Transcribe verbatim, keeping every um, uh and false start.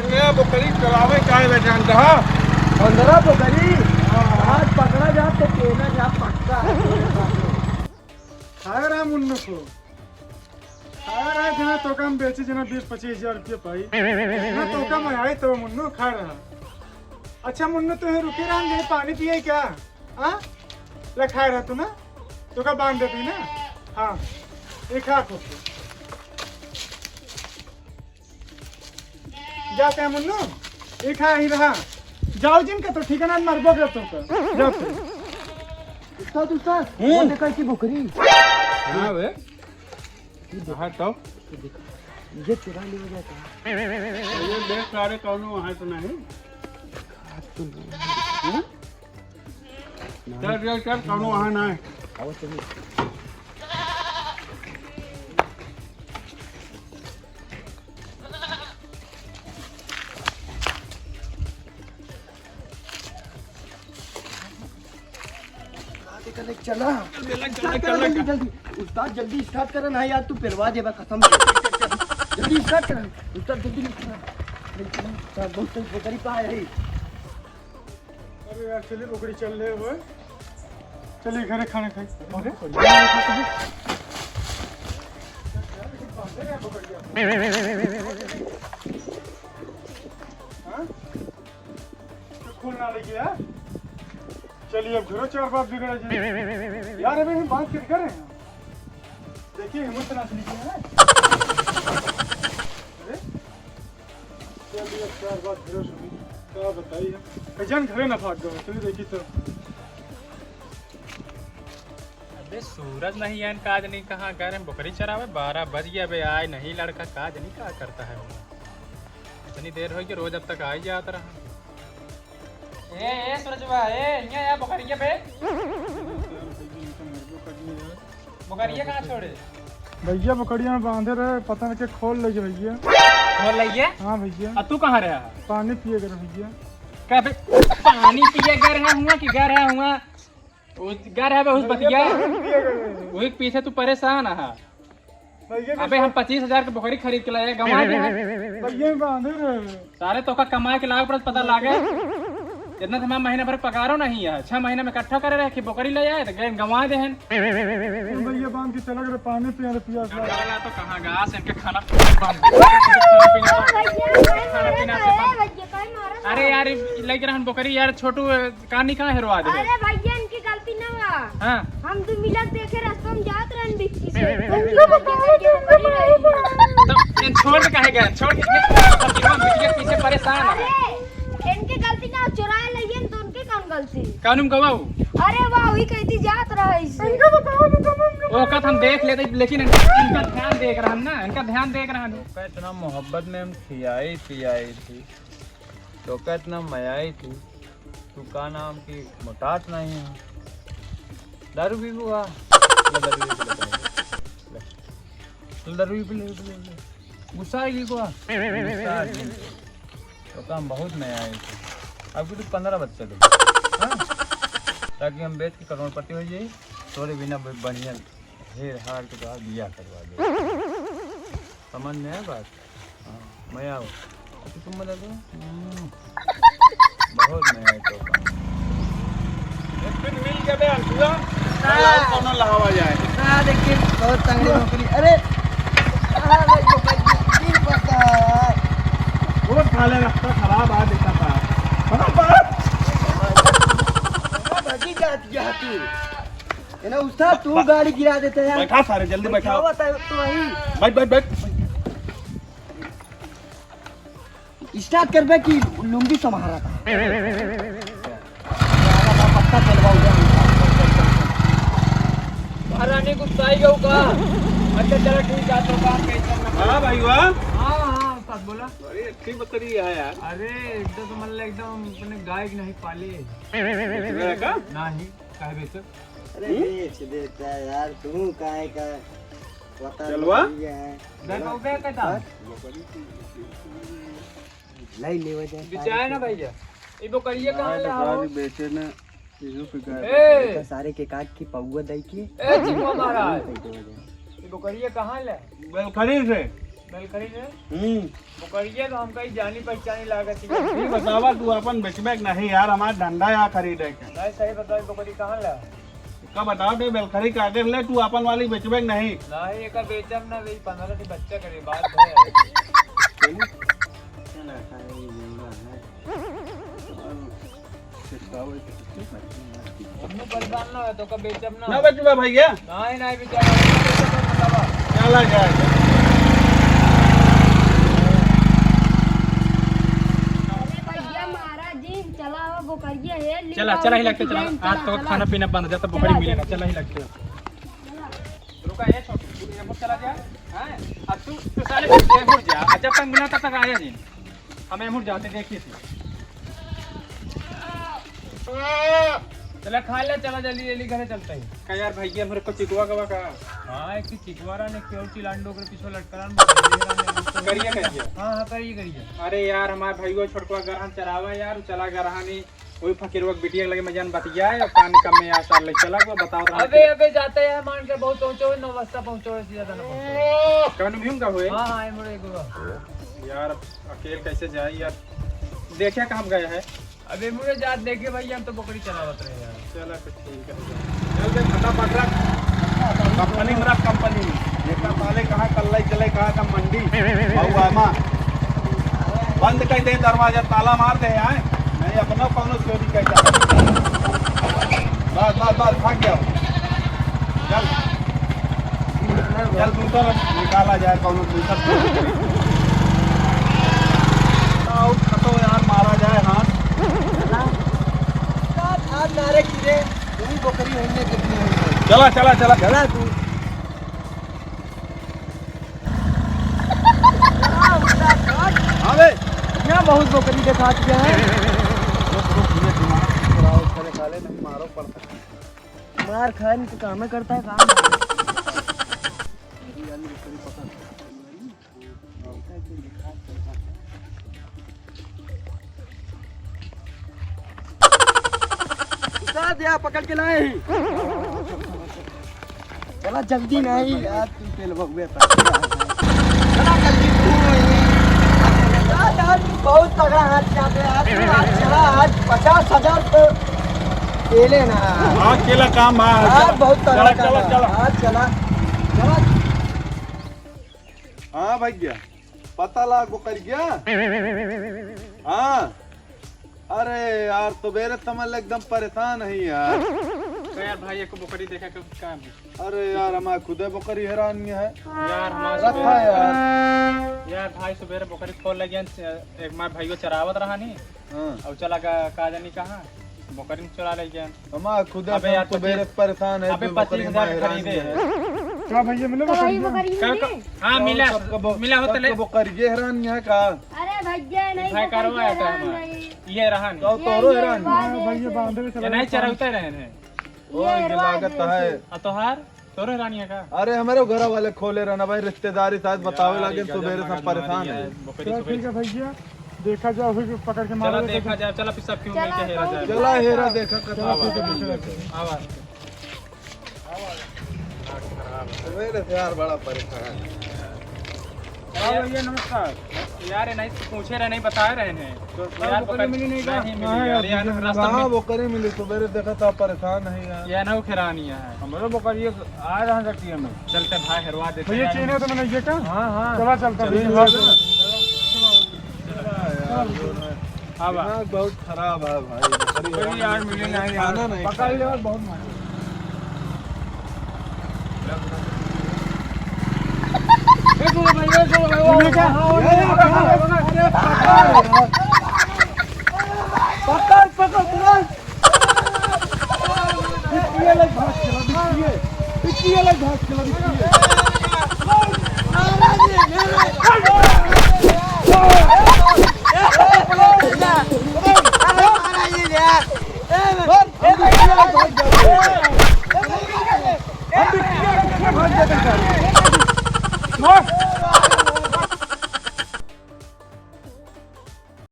ये बकरी चलावे काहे बैठे हैं, कहाँ? पंद्रह बकरी? हाँ। आज पकड़ा जा तो पेला जा पक्का। खाए रहा मुन्नू को। खाए रहा जना तो कम बेची जना बीस पच्चीस हजार रुपये पाई। ना तो कम है तो मुन्नू खाए रहा। अच्छा मुन्नू, तू ही रुके रहा, यही पानी पिए क्या? हाँ? ले खाए रहा तू ना? तो का बांध देती ना? हाँ। ये खा खूब। जाते हैं मुन्नू, एक हाँ ही रहा। जाओ जिन का तो ठिकाना मरबो कर तो का। जाओ तो। उस्ताद, उस्ताद, हम्म। वो देखा कि बकरी। हाँ बे। हाँ तो। ये चुरा लिया जाता है। ये देख सारे कौनो वहाँ तो नहीं। हाथ तो नहीं। हम्म? चल, चल, चल, कौनो वहाँ ना है। आओ, चलिए। चला। चल, चल, चल, चल, जल्दी, चल। जल्दी। उस्ताद, जल्दी start करा ना यार, तू पेलवा देबा कसम से। जल्दी start करा। उस्ताद, जल्दी start करा। चल, बहुत तेज बकरी पा है। अरे यार, चलिए, बकरी चल रहे हुए। चलिए, घरे खाना खाई। अरे, हाँ? तो खोल ना लेके यार। चलिए, अब घरों चार बात बिगड़ा जी। यार, अबे हम बांध के घर हैं। देखिए, हिम्मत से नाच लीजिए, हैं? अरे? चलिए, अब चार बात फिर सुनी। का बताई हम? ए, जान घरे ना भाग गए, चलिए देखी तो। अबे सूरज नहीं है, का जनी कहाँ गए रहे, बकरी चरावे, बारह बज गया, अबे आए नहीं लड़का, का जनी का करता है हुआ। इतनी देर हो गई, रोज अब तक आ ही जात रहा। ए, ए, सूरजवा, ए, हियाँ आ, बकरिया बे। बकरिया कहाँ छोड़े? भैया, बकरिया में बांधे रहे, पता नहीं के खोल लगे भैया। खोल लगे? हाँ भैया। आ तू कहाँ रहा? पानी पिए गए भैया। का बे, पानी पिए गए रहा हुआ कि गए रहा हुआ? वो गए रहा बे, उस भैया, बतिया। पानी पिए गए। वही पीछे तू परेशान है। भैया, अबे, हम पच्चीस हजार के बकरी खरीद के लाए, गंवा दे हैं। भैया, बांधे रहे। सारे तो का कमाए के लाग पड़त, पता लागे। इतना तो हमारा महीना भर पगारो नहीं है, छह महीना में इकट्ठा करे रहे कि बकरी ले आए, तो गए गंवा दे हैं। भैया, बांध के चला गए, पानी पिया, पिया। वाला तो कहाँ गा, से इनके खाना पीना बंद। खाना पीना तो, खाना पीना से बंद। अरे यार, लेके रहन बकरी यार, छोटू, कहानी कहाँ हेरवा दे? अरे भैया, इनकी गलती ना बा। हाँ। हम दो मिलक देखे, रास्ता में जात रहन बिक्की से। इनका बताओ, इनका बताओ। तो ये छोड़ के काहे गए? छोड़ के, ये फकीरवा बिटिया पीछे परेशान है। अरे, इनके गलती ना, चुराए लइयन तो उनके कौन गलती? कानून गवाऊ। अरे वाह, वही कहती जात रहा इससे। इनका बताओ, इनका बताओ। ओकत हम देख लेते, लेकिन इनका, इनका ध्यान देख रहा ना, इनका ध्यान देख रहा ना। ओका इतना मोहब्बत में हम खियाई पियाई थी, तो ओका इतना मयाई थी, तू का नाम की मोटात नहीं है। दारू पीबू का? ले दारू पी ले, ले। ले दारू पी ले, पी ले, पी ले। गुस्सा आ गई को? गुस्सा आ गई। तो काम बहुत नया है। अब की तो पन्द्रह बच्चे दो। हाँ? ताकि हम बेच के करोड़पति हो जाए, तोरे बिना ब-, बढ़िया ढेर हार के तोहार बियाह करवा दे। समझ में आया बात? हाँ, मैं आओ। अच्छा, तुम बता दो। हम्म। बहुत नया है तो। एक दिन मिल गया बे, अंसुआ। हाँ। कल और कोनो लहावा जाए। हाँ, देखिए, बहुत तंगड़ी नौकरी। अरे, हाँ, भाई, वो भाई, ये पता है। वो साले रास्ता खराब आ देता था। बड़ा बात। बड़ा बाजी जात गया तू। है ना उस्ताद, तू गाड़ी गिरा देते यार। बैठा सारे, जल्दी बैठा। क्या बताए तो वही। बैठ, बैठ, बैठ। Start करबे कि लुंगी सम्हारा था। पक्का चलवाऊंगा। महारानी गुस्साई गऊ का? अच्छा, चलो ठीक है, तो काम कैसे ना। हाँ भाई, वाह। हाँ, हाँ, उस्ताद बोला। बड़ी अच्छी बकरी है यार। अरे, एकदम तो मतलब एकदम अपने गाय की नहीं पाले। बेच रहे का? नहीं। काहे बेचो? अरे हम्म? बेच देता है यार, तू काहे का पता चलवा? नहीं है। दे पाऊ बे का दाम? हाँ? नहीं लेवे जाए बेचाए ना भैया। ये बकरिया कहाँ ले आओ? बेचे ना, इहो पे गाय ए! बेचे। सारे के काट के पौवा दई के। ए, जीवा महाराज। ये बकरिया कहाँ ले? बेलखरी से। चल खरीदे। हम्म। बोकरिया तो हमका ही जानी पहचानी लागत ही। ई बतावा, तू अपन बेचबे के नहीं यार, हमार धंधा यहाँ खरीदे के। नहीं, सही बताओ, बोकरी कहाँ ला? का बताओ, दे बेलखरी का आगे ले, तू अपन वाली बेचबे के नहीं? नहीं, एका बेचब ना, वही पन्द्रह से बच्चा करे, बात है। चलो। चला, खाए, ये जोड़ा है। हमहू परेशान ना हो, तो का बेचब ना। ना बेचबा भैया? नहीं, नहीं बेचब। चला जाए। अरे भैया, महाराज जी, चला हो, बोकरिया है, ले चला, आओ, चला ही लगते, चला। चिकन, आज तो चला, खाना चला। पीना बंद हो जाता, बोकरी चला, मिलेगा, चला। चला ही लगते। रुका, ए छोटू, तू एमुड़ चला जा। हाँ? आ तू, तू साले एमुड़ जा। आ जब तक मिला तब तक आया जी। हम एमुड़ जाते, देखिए तू। चला खा ले, चला जल्दी जल्दी घरे चलते हैं। का यार भैया, हमरे को चिकवा गवा का? हाँ, एक चिकवा रहा ने, केवल चिलांडो के पीछे लटका रहा, करिया, करिया। हाँ, हाँ, करिया, करिया। अरे यार, हमार भैया छोटकवा गरहन चरावा यार, चला गरहानी। वही फकीरवा के बिटिया के लगे में जान बतिया है, और कान कम में यार सार ले चला गो, बताओ रहा अबे, है। अबे जाते हैं, मान के बहुत पहुँचो है, नौ बस्ता पहुँचो है, सीधा ना पहुँचो। कौन भीम का हुए? हाँ, हाँ, ये मुड़े को। यार, अकेल कैसे जाए यार, देखे कहाँ गए है? अबे मुड़े जात देखे भाई, हम तो बकरी चलावत रहे यार। चला तो ठीक है। चल दे, फटाफट रख। कंपनी में रख, कंपनी में। देखा साले कहाँ कल्लाई चले, कहाँ का मंडी। बाबू आमा। बंद कर दे दरवाजा, ताला मार दे, आए। नहीं, अपना कौनो चोरी कर जा। बस, बस, बस, भाग गया। चल। चल, दूसरा निकाला जाए, कौनो दूसरा। आओ, खतो यार, मारा जाए हाथ। हाथ मारे की रे, तू ही बकरी होइने कितनी होइने। चला, चला, चला। चला तू। हाँ बे। यहाँ बहुत बकरी देखा दिया है। रुक, रुक, ये दिमाग खराब करे साले, नहीं मारो पड़ सकता। मार खाए नहीं तो काम करता है, काम। उतार दिया, पकड़ के लाए ही। चला जल्दी नहीं यार, तू तेल भगवे पर। चला जल्दी तू। यार, आज बहुत तगड़ा हाथ चाप है, आज तो आज चला, आज पचास हजार तो तेले ना। आज केला काम है, आज आज चला, बहुत तगड़ा चला, काम चला, है। चला। आज चला। चला। हाँ भैया, पता लाग बोकरिया। हाँ, अरे यार, सुबेरे से हम एकदम परेशान है यार। तो यार भाई, एक बोकरी देखा के काम है। अरे यार, हमार खुदे बोकरी हेरान है। यार, हमार रखा सुबेरे, यार। यार भाई, सुबेरे बोकरी खोल लगियन, एक मार भाइयो चरावत रहा नी। हाँ। और चला गा, का जानी कहाँ, बोकरी चुरा ले गया। हमार खुदे अबे से यार, हम सुबेरे पच्चीस परेशान है, अबे तू बोकरी पच्चीस हजार हमार हेरान खरीदे है। है। का भैया मिले तो वही बोकरी? बोकरी का, मिले? का, हाँ, और मिला, सबको बो-, मिला होता सबको ले। बोकरी ये हेरान है का? अरे भैया, नहीं भाई, बोकरी कारवा ये आता है हेरान हमारा। नहीं। ये रहा नहीं। तो ये, तोरो ये हेरान है। हाँ, भैया, बांधे में ये चला नहीं गया। चरावते रहे हैं। ये ओए, ये हेरान लागत है। है। आ तोहार? तोरे रानी है का? अरे, हमरे घर वाले खोले रहना भाई, रिश्तेदारी साथ बतावे यार, लागे, ये गजब सुबेरे से मगजमारी परेशान है। है, बोकरी चलो, सुबेरे ठीक है भैया, देखा जाओ, फिर पकड़ के चला मारो, देखा देखो। जाए, चला फिर सब क्यों चला, मिलके हेरा जाए। चला हेरा देखा, कथा आवा, फिर से आवा। पूछ लेते हैं। आवा। सुबेरे से यार बड़ा परेशान है। हाँ भैया, नमस्कार। यार, ये नहीं पूछे रहे, नहीं बताए रहे हैं। तो यार, बोकरी पकड़, मिली नहीं का? नहीं मिली हाँ, यार, यार, यार, रास्ता कहाँ में बोकरी मिली? सुबेरे देखा था, परेशान है यार। ये ना खेरानी है। हमरो बोकरी ये आ रहा है टीएम में। चलते भाई, हेरवा देते भैया, हैं। चीन्हे तो मैंने ये का? हाँ, हाँ। चला, चलता चलो, भैया। चलो, चलो। चलो, चलो। हाँ, बा। दिमाग बहुत खराब है भाई। बोकरी यार, मिली नहीं यार। खाना नहीं पकड़ खाया। ले, बहुत मार। ए, सुनो भाई, ए, सुनो भाई, सुनो क्या? पकड़, पकड़, पकड़। बिट्टिए लग भाग चला, बिट्टिए। बिट्टिए लग भाग चला, बिट्टिए।